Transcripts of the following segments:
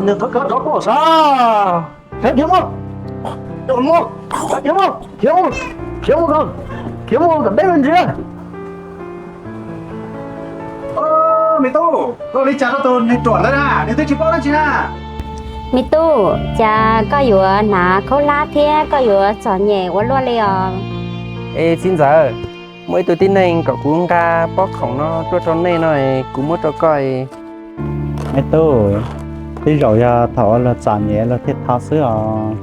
Nws qhov kov rov tuaj sav, sawv khiav mus, khiav mus, khiav mus, khiav mus, khiav mus kom deb me ntsis. Me tub, koj ua li cas rau tus niag ruam ntawd na, nws twb tsis paub dab tsi na. Me tub, cas koj yuav hnav khaub hlab thiab koj yuav txom nyem ua luaj li os? Es txiv ntxawm, muaj ib tug tib neeg kom kuv nqa pob khoom no tuaj rau nej no, kuv muab rau koj. Me tub, tej zaum yog thaum uas luag txom nyem luag thiaj tho xwb os.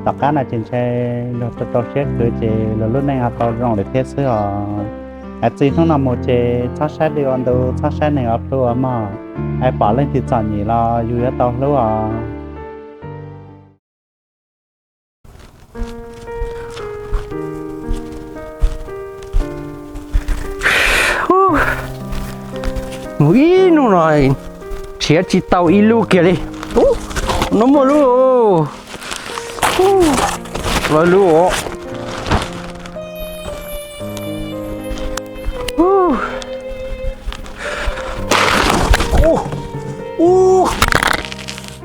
Tom qab no ces ntshe luag rau rau siab khwv ces luag lub neej ho tau zoo lawm thiab xwb os. Hais txij hnub no mus ces txhob saib dej ua ntu, txhob saib neeg ua plhu ua mog. Hais pom leej twg txom nyem los yus yuav tau hlub os. Mus ib hnub no nrhiav tsis tau ib lub kiag li. No muaj lub, lub os. Ub, ub,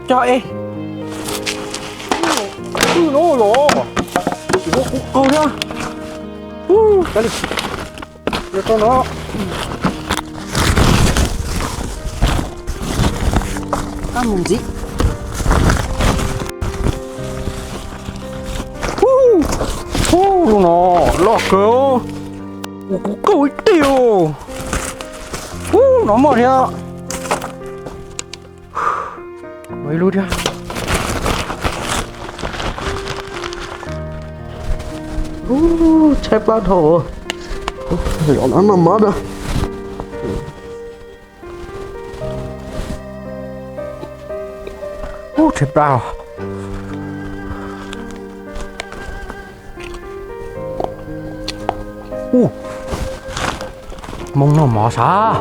cog es. Ub, no los, kuv qaug thiab. Ub, cov li, los rau no. Qab mus ntxiv. Ub, ub, no loj kawg. Ub, kuv qaug ib teg os. Ub, no moj thiab. Ua ib lub thiab. Ub, tshaib plab dhau. Zaum no noj mov na. Ub, tshaib plab os. Ub, moo noj mov sav.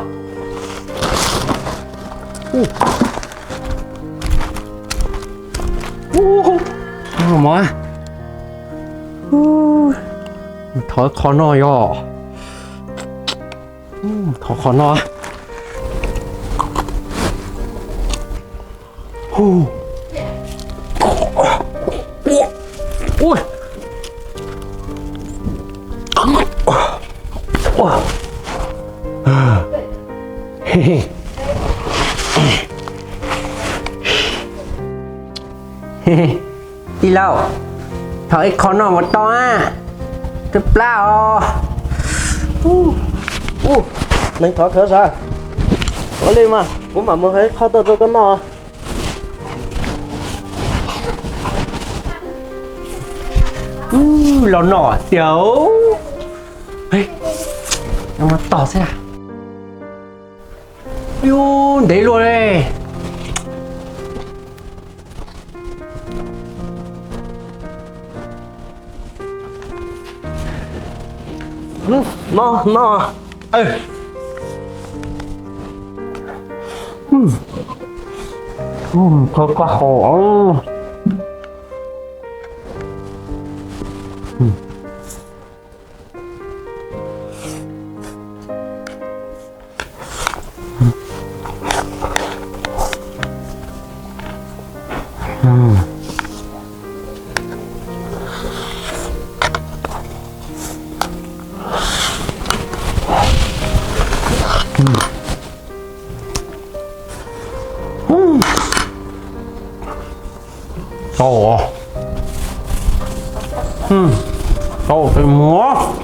Ub, ub, noj mov. Ub, thov qhov no yog. Thov qhov no. Ui. Tij laug, thov ib qho noj mus tau a, tshaib plab os. Ub, neeg thov khawv sav. Ua li mas kuv mam mus hais ib qho tuaj rau koj noj. Los noj tiag. Tos xwb. Yus ntev luaj li. No, no. Kho koj haus. Tau, tau tes muag,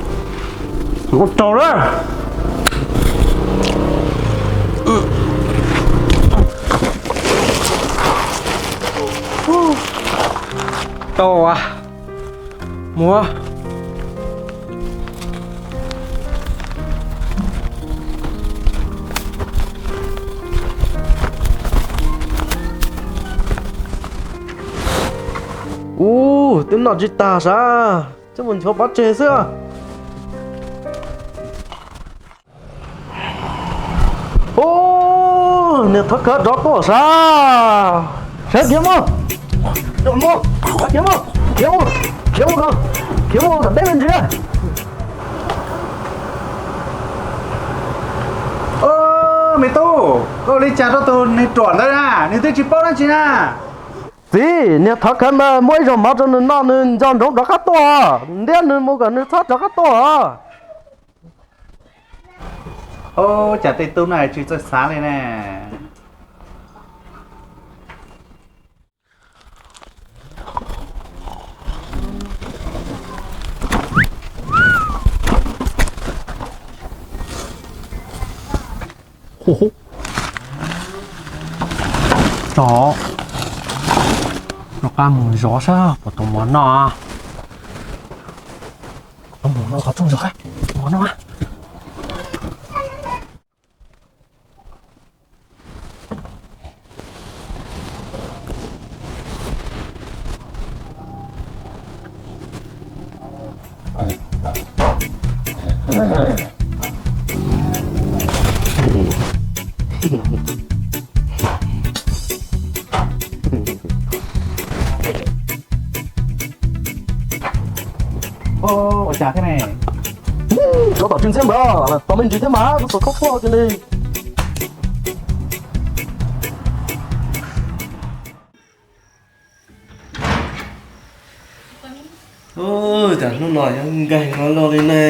ua tsaug lawm. Tau, muag. Ub, twb noj tsis tag sav, twb mus nchuav pov tseg xwb. Ub, niag thov khawv rov tuaj sav, sawv khiav mus, khiav mus, khiav mus, khiav mus, khiav mus kom deb me ntsis. Me tub, koj ua li cas rau tus niag ruam ntawd na, nws twb tsis paub dab tsi na. Txiv, niag thov khawv ntawd muab ib zaug mov rau nws noj nws nco ntsoov rov qab tuaj, ntiab nws mus kom nws txhob rov qab tuaj. Ua cas tej tub no tsis txawj xav li ne. Tso, rov qab mus zov saib puas tau mov noj. Mus no qhov rooj zov mov noj. Ua cas thiab ne? Tsov tom tsis ntxhiab npawg, tos me ntsis thiab mas kuv xav khob puaj kiag li. Cas hnub no yuav nkeeg no loj li ne.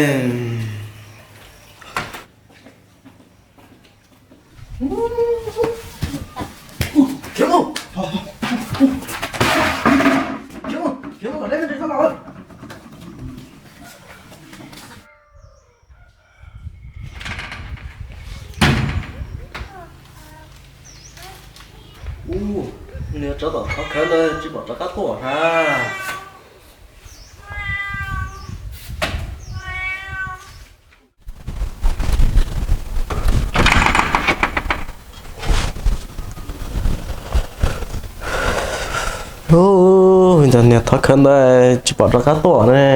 Ub, niag tsov tom thov khawv ntawd tsis pom rov qab tuaj hab. Ub, niag thov khawv ntawd tsis pom rov qab tuaj ne.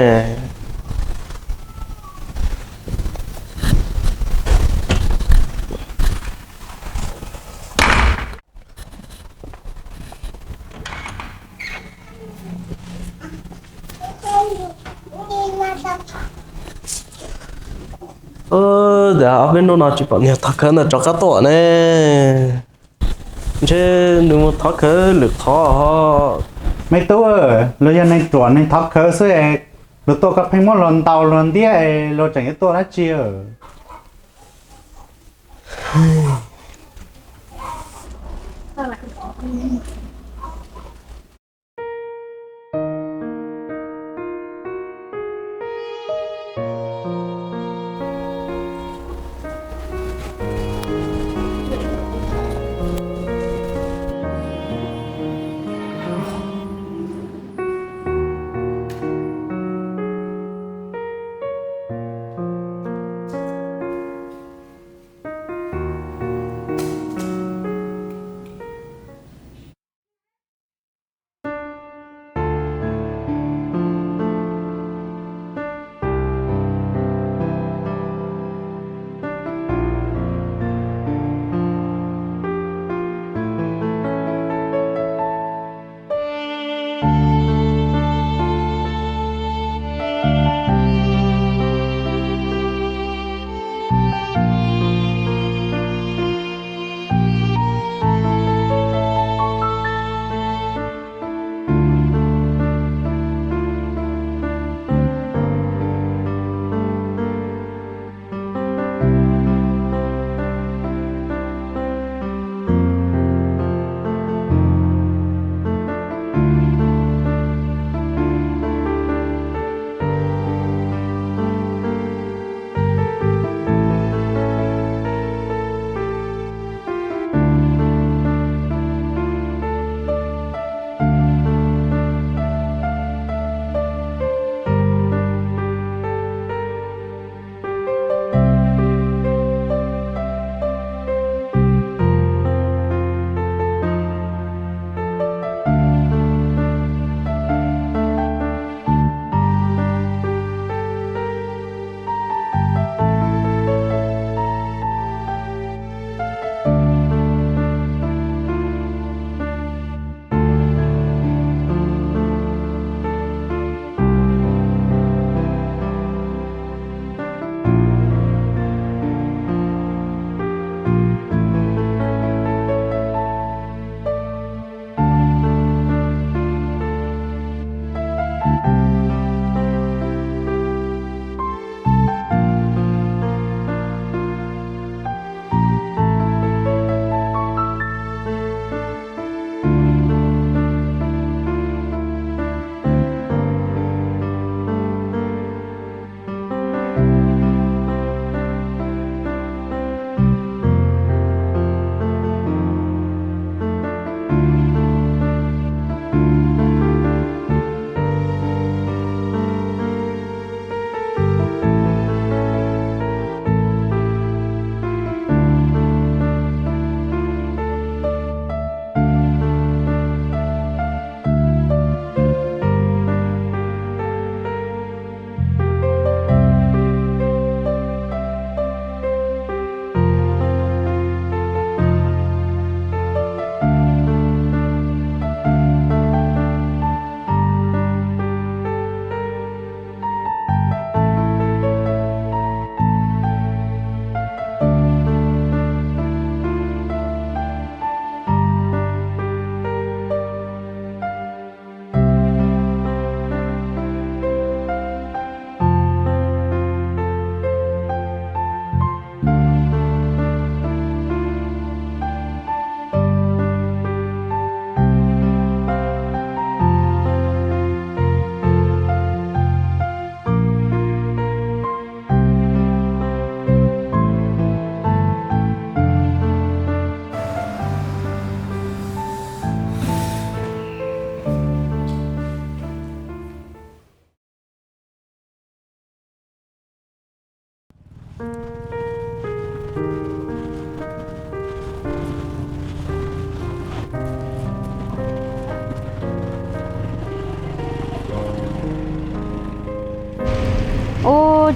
Ub, ob peb hnub no tsis pom niag thov khawv ntawd rov qab tuaj ne. Ntshe nws mus thov khawv lwm qhov. Me tub, luag yog neeg ruam neeg thov khawv xwb, luag tuaj koj pheej muab luag ntaus luag ntiab es luag tseem yuav tuaj dab tsi?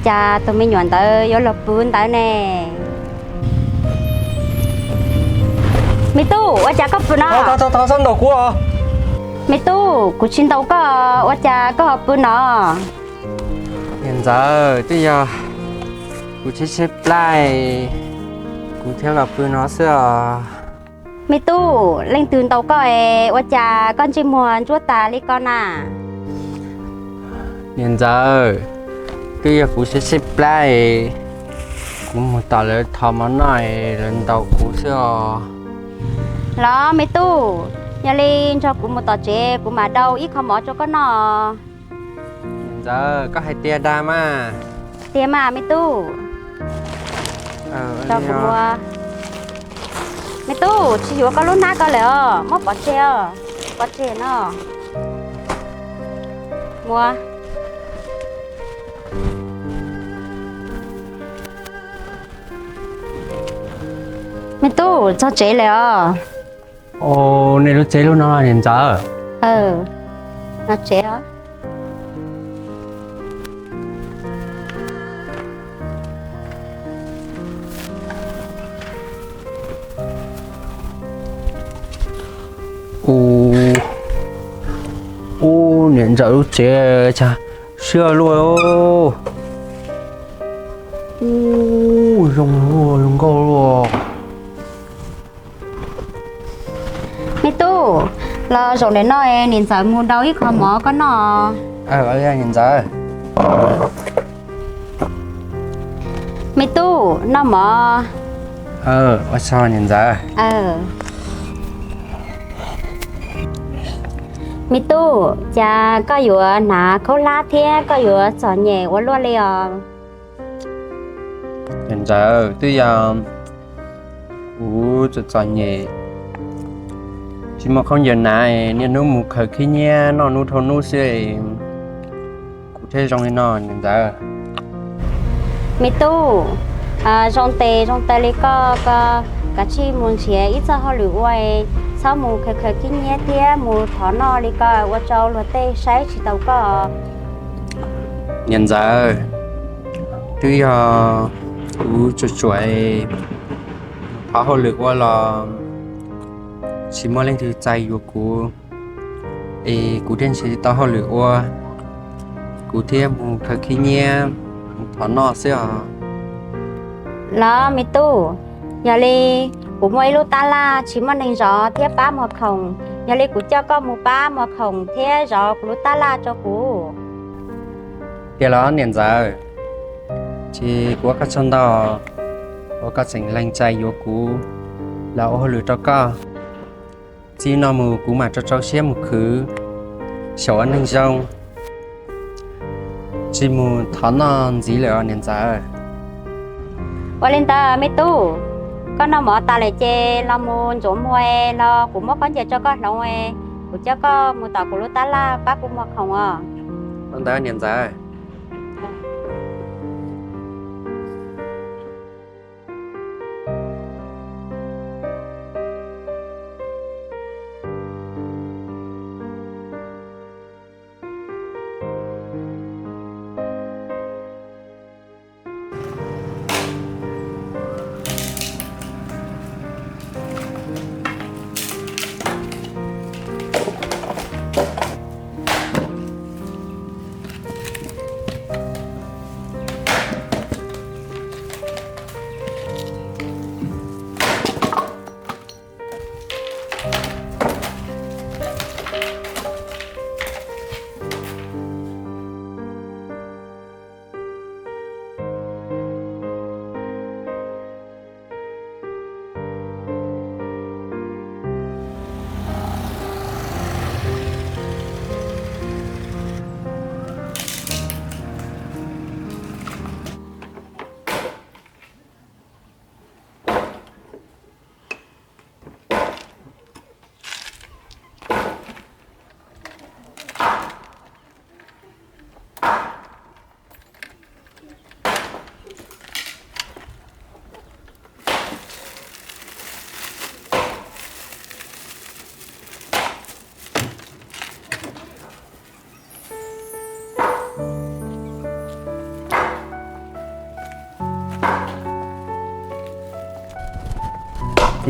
Cas tus me nyuam ntawd yuav los pw ntawd ne? Me tub, ua cas koj pw no? Txhob ntaus kuv. Me tub, kuv tsis ntaus koj, ua cas koj ho pw no? Niam ntxawm, twb yog kuv tshaib tshaib plab, kuv thiaj los pw no xwb os. Me tub, leej twg ntaus koj es ua cas koj ntsej muag ntsuab tas li ko na? Niam ntxawm, twb yog kuv tshaib tshaib plab es kuv mus tom lawv thov mov noj es lawv ntaus kuv xwb os. Los me tub, yog li nrog kuv mus tom tsev kuv mam dau ib qho mov rau koj noj. Niam ntxawm, koj hais tiag dag mas. Tiag mas me tub. Me tub, tsis yuav koj lub hnab ko lawm os, muab pov tseg os, pov tseg no. Muab. Me tub, txog tsev lawm os. Nej lub tsev lub no niam ntxawm. Ub, niam ntxawm lub tsev cas siab luaj. Ub, zoo luaj, zoo nkauj luaj. Me tub, los zaum ntawm no niam ntxawm mus dau ib qho mov koj noj. Niam ntxawm. Me tub, noj mov. Ua tsaug niam ntxawm. Me tub, cas koj yuav hnav khaub hlab thiab koj yuav txom nyem ua luaj li os? Niam ntxawm, twb yog kuv txom txom nyem, tsis muaj khaub ncaws hnav, niaj hnub mus khaws khib nyiab noj hnub dhau hnub xwb, kuv thiaj zoo li no niam ntxawm. Me tub, zoo tes zoo taw li koj, koj kav tsij mus nrhiav ib txoj hauj lwm ua, txhob mus khaws khaws khib nyiab thiab mus thov noj li koj ua rau luag tej saib tsis taus koj. Niam ntxawm, twb yog kuv tsuas tsuam thov hauj lwm ua los tsis muaj leej twg txais yuav kuv, es kuv thiaj nrhiav tsis tau hauj lwm ua, kuv thiaj mus khaws khib nyiab mus thov noj xwb os. Los me tub, yog li kuv muaj ib lub tab laj tsis muaj neeg zov thiab pab muag khoom, yog li kuv coj koj mus pab muag khoom thiab zov kuv lub tab laj rau kuv. Tiag los niam ntxawm, ces kuv ua koj tsaug ntau uas koj tseem lees txais yuav kuv los ua hauj lwm rau koj. Txij no mus kuv mam rau rau siab mus khwv xyaum ua neeg zoo, tsis mus thov noj ntxiv lawm os niam ntxawm. Ua li ntawd me tub, koj noj mov tas lawm ces los mus ntxuav muag los kuv muab khaub ncaws rau koj hloov, kuv coj koj mus tom kuv lub tab laj pab kuv muag khoom os. Ua ntawd niam ntxawm.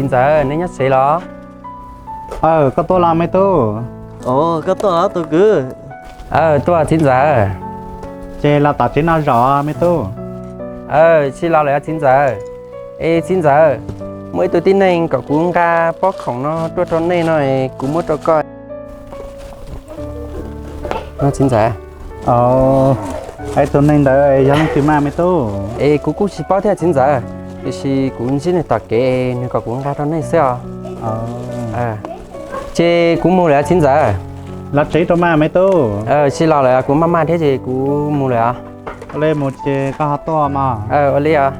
Ntxawm, neb nyob tsev los? Aw, koj tuaj los me tub? Aw, koj tuaj los tus kwv? Aw, tuaj txiv ntxawm. Ces los tom tsev no zov me tub. Aw, tsis los lawm txiv ntxawm. Es txiv ntxawm, muaj ib tug tib neeg kom kuv nqa pob khoom no tuaj rau nej no, kuv muab rau koj. Txiv ntxawm. Aw, tus neeg ntawd yog leej twg mas me tub? Es kuv kuj tsis paub thiab txiv ntxawm, tiam sis kuv ntsib nws tom kev nws kom kuv nqa rau nej xwb os. Ces kuv mus lawm txiv ntxawm. Los tsev rau mas me tub. Tsis los lawm, kuv maj maj thiab ces kuv mus lawm os. Ua li mus ces koj ho tuaj mas. Ua li os.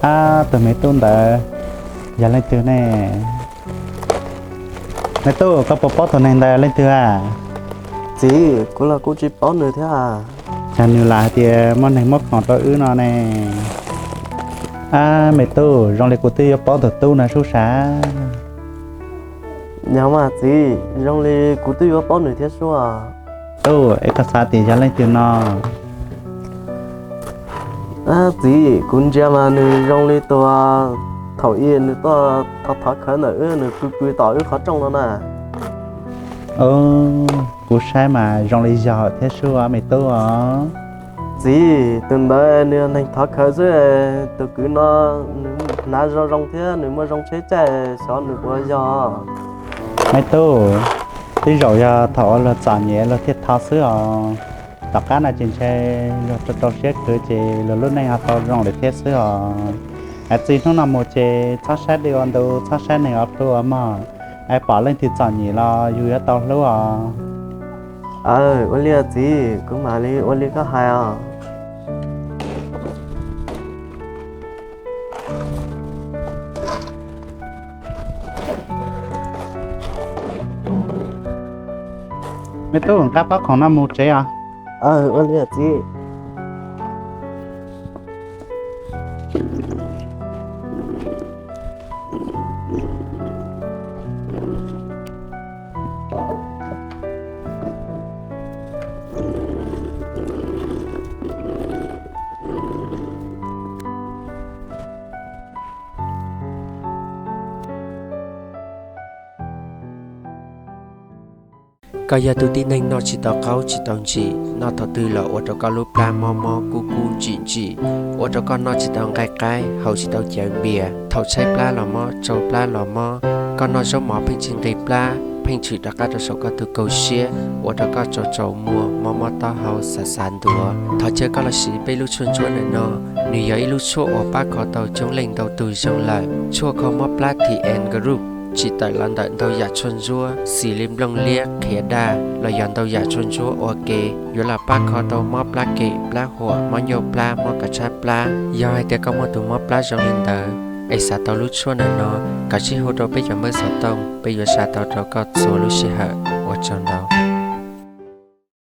Ab, tus me tub ntawd yog leej twg ne? Me tub, koj puas paub tus neeg ntawd leej twg a? Txiv, kuv los kuj tsis paub nws thiab. Cas nws lam hais tias muaj neeg muab khoom rau wb no ne? Ab, me tub, zoo li kuv twb yuav paub tus tub no sub sav. Yog mas txiv, zoo li kuv twb yuav paub nws thiab sub. Tub, es koj xav tias yog leej twg no? Txiv, kuv ntsia mas nws zoo li tus thaum ub nws tuaj thov khawv ntawm wb, nws pw pw tom wb qhov rooj no na. Kuv saib mas zoo li yog thiab sub me tub os. Txiv, tus ntawd nws yog neeg thov khawv xwb, tus kwv no nws hnav zoo zoo thiab nws muaj zoo tsheb caij, xyov nws puas yog. Me tub, tej zaum yog thaum uas luag txom nyem luag thiaj thov xwb os. Tom qab no ces ntshe luag rau rau siab khwv ces luag lub neej ho tau zoo lawm thiab xwb os. Hais txij hnub no mus ces txhob saib dej ua ntu, txhob saib neeg ua plhu ua mog. Es pom leej twg txom nyem los yus yuav tau hlub os. Aw, ua li txiv, kuv mam li ua li koj hais os. Me tub, nqa pob khoom no mus tsev os. Ua li txiv. Koj yog tus tib neeg noj tsis tau qaub tsis tau ntsim, noj thaum twg los ua rau koj lub plab mob mob kub kub ntsim ntsim, ua rau koj noj tsis tau nqaij qaib, haus tsis tau cawv npias, thaum tshaib plab los mob, tsau plab los mob, koj noj zaub mov pheej tsis nqis plab, pheej tshwm rov qab rau saum koj tus kaum siab, ua rau koj tsaus tsaus muag, mob mob taub hau, xav xav ntuav. Thov caw koj los siv peb lub tshuaj ntsuab ntawm no, nws yog ib lub tshuaj uas pab kho tau coob leej ntau tus zoo lawm. Tshuaj kho mob plab T N Group tsim tawm los ntawm ntau yam tshuaj ntsuab xws li nplooj liab, qhiav daj los yog ntau yam tshuaj ntsuab ua ke, yuav los pab kho tau mob plab kem plab huam, mob nyuj plab, mob kav tshab plab. Yog hais tias koj muaj tus mob plab zoo li ntawd es xav tau lub tshuaj ntawm no, koj tsij hu rau peb cov npawb xov tooj, peb yuav xa tau rau koj txhua lub sij hawm. Ua tsaug ntau.